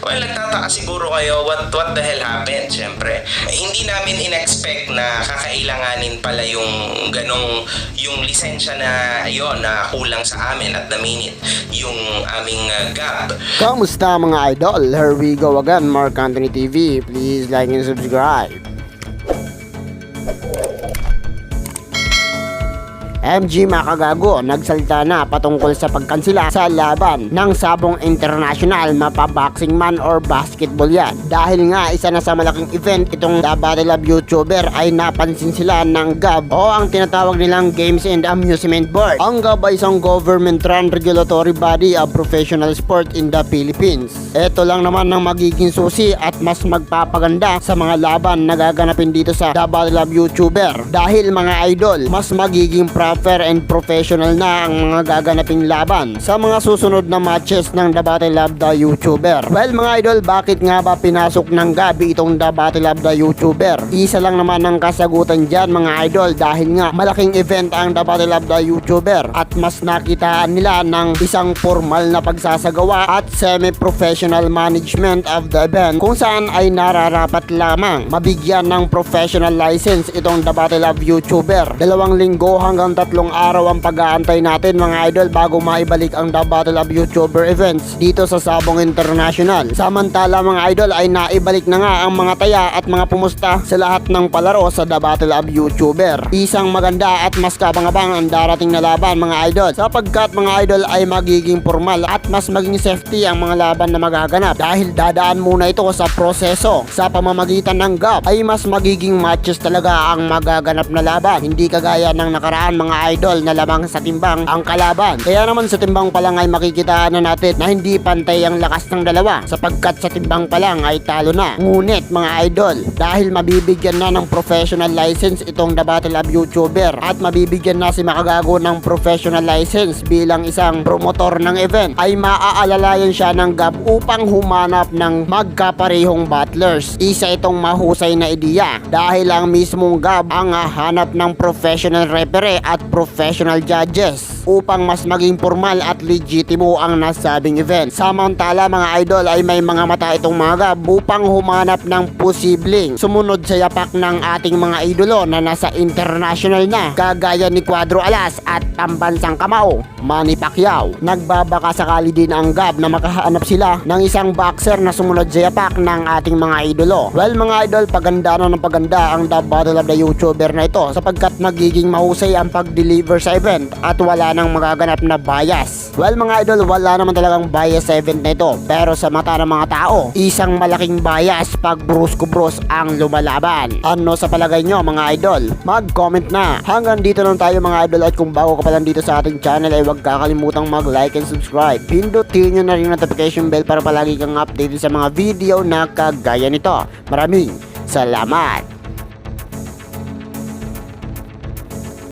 Well, nagtataka siguro kayo what the hell happened, syempre. Hindi namin in-expect na kakailanganin pala yung ganong yung lisensya na yon na kulang sa amin at the minute, yung aming GAB. Kamusta, mga idol? Here we go again, Mark Anthony TV. Please like and subscribe. MG Makagago nagsalita na patungkol sa pagkansila sa laban ng Sabong International, mapaboxing man or basketball yan. Dahil nga isa na sa malaking event itong The Battle of YouTuber ay napansin sila ng GAB o ang tinatawag nilang Games and Amusement Board. Ang GAB ay isang government-run regulatory body of professional sport in the Philippines. Ito lang naman ang magiging susi at mas magpapaganda sa mga laban na gaganapin dito sa The Battle of YouTuber. Dahil, mga idol, mas magiging proper and professional na ang mga gaganaping laban sa mga susunod na matches ng The Battle of the YouTuber. Well, mga idol, bakit nga ba pinasok ng GAB itong The Battle of the YouTuber? Isa lang naman ang kasagutan dyan, mga idol, dahil nga malaking event ang The Battle of the YouTuber at mas nakitaan nila ng isang formal na pagsasagawa at semi-professional management of the event kung saan ay nararapat lamang mabigyan ng professional license itong The Battle of YouTuber. 2 linggo hanggang 3 araw ang pag-aantay natin, mga idol, bago maibalik ang The Battle of YouTuber events dito sa Sabong International. Samantala, mga idol, ay naibalik na nga ang mga taya at mga pumusta sa lahat ng palaro sa The Battle of YouTuber. Isang maganda at mas kabang-abang ang darating na laban, mga idol, sapagkat, mga idol, ay magiging formal at mas maging safety ang mga laban na magaganap dahil dadaan muna ito sa proseso sa pamamagitan ng GAB ay mas magiging matches talaga ang magaganap na laban. Hindi kagaya ng nakaraan, mga idol, na lamang sa timbang ang kalaban. Kaya naman sa timbang pa lang ay makikita na natin na hindi pantay ang lakas ng dalawa sapagkat sa timbang pa lang ay talo na. Ngunit, mga idol, dahil mabibigyan na ng professional license itong The Battle of YouTuber at mabibigyan na si Makagago ng professional license bilang isang promotor ng event ay maaalalayan siya ng GAB upang humanap ng magkaparehong battlers. Isa itong mahusay na ideya dahil ang mismong GAB ang hahanap ng professional referee at professional judges upang mas maging formal at legitimo ang nasabing event. Samantala, mga idol, ay may mga mata itong mga GAB upang humanap ng posibleng sumunod sa yapak ng ating mga idolo na nasa international na kagaya ni Cuadro Alas at pambansang kamao Manny Pacquiao. Nagbabaka sakali din ang GAB na makahanap sila ng isang boxer na sumunod sa yapak ng ating mga idolo. Well, mga idol, paganda na ng paganda ang The Battle of the YouTuber na ito sapagkat magiging mahusay ang pag-deliver sa event at wala nang magaganap na bias. Well, mga idol, wala naman talagang bias sa event na ito, pero sa mata ng mga tao, isang malaking bias pag Brusko Bros ang lumalaban. Ano sa palagay nyo, mga idol? Mag-comment na! Hanggang dito lang tayo, mga idol, at kung bago ka pa lang dito sa ating channel ay huwag kakalimutang mag-like and subscribe. Pindutin nyo na rin yung notification bell para palagi kang updated sa mga video na kagaya nito. Maraming salamat!